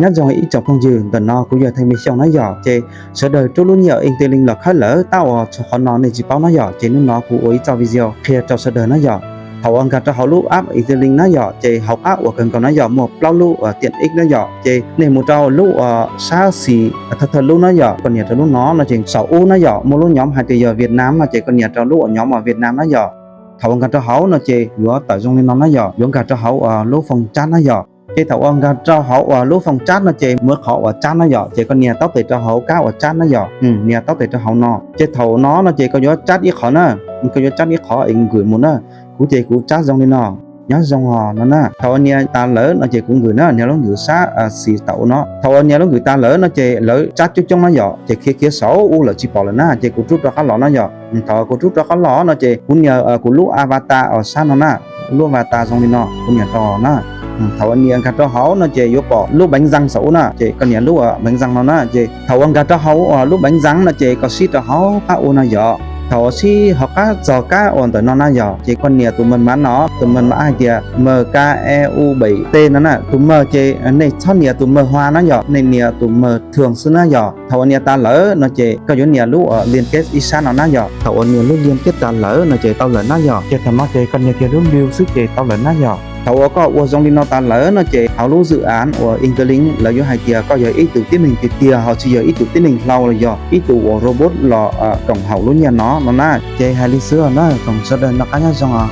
Nyob zoo ib tsoom phooj ywg, ntawm no kuv yog Theej Me Xyooj na yom. Ces sawv daws rub lub nyiaj Interlink los khawb lawm, tab ua txog qhov no nej tsis paub na yom, ces hnub no kuv ua ib txoj video qhia rau sawv daws na yom. Thaum uas nkag rau hauv lub app Interlink na yom, ces hauv qab uas kawg nkaus na yom muaj plaub lub uas tiam ib na yom, ces nej mus rau lub uas sab xis thawj thawj lub na yom, koj nias rau lub no no ces saum ub na yom muaj lub nhóm hais tias yog Việt Nam no ces koj nias rau lub uas nhóm uas Việt Nam na yom. Thaum uas nkag rau hauv no ces yuav tawm zoo li no na yom, yuav nkag rau hauv uas lub phone chat na yom. Ces thaum uas nkag rau hauv uas lub phone chat no ces muaj qhov uas chat na yom, ces koj nias taub tes rau hauv kab uas chat na yom, nias taub tes rau hauv no. Ces thaum no no ces koj yuav chat ib qhov na, koj yuav chat ib qhov es nkws mus na. Kuv ces kuv chat zoo li no, nyob zoo os no na. Thaum uas nias tas lawm no ces kuv nkws na, nias lub nkws sab xis taum no. Thaum uas nias lub nkws tas lawm no ces lawv chat coob coob na yom, ces khiav khiav saum ub lawm tsis pom lawm na, ces kuv rub rov qab los na yom. Thaum kuv rub rov qab los no ces kuv nias kuv lub avatar uas sab no na, lub avatar zoo li no kuv nias rau na. Thaum uas nias nkag rau hauv no ces yuav pom lub bánh răng saum ub na, ces koj nias lub bánh răng no na. Ces thaum uas nkag rau hauv lub bánh răng no ces koj sib rau hauv qab ua no yom. Thaum uas sib hauv qab txog kab uas ntawm no na yom, ces koj nias tus mật mã no, tus mật mã hais tias M K E U bảy T no na. Tus mật ces nej txhob nias tus mật hoa na yom, nej nias tus mật thường xwb na yom. Thaum uas nias tas lawm no ces koj yuav nias lub uas liên kết ib sab no na yom. Thaum uas nias lub liên kết tas lawm no ces tau lawm na yom. Ces thaum no ces koj nias kiag lub lưu xwb ces tau lawm na yom. Thaum uas koj ua zoo li no tas lawm no ces hauv lub dự án uas Interlink lawv yuav hais tias koj yog ib tug tib neeg tiag tiag, ho tsis yog ib tug tib neeg hlau los yog ib tug uas robot los koom haum lub nyiaj no no na. Ces hais li xwb na, koom sawv daws noj qab nyob zoo os.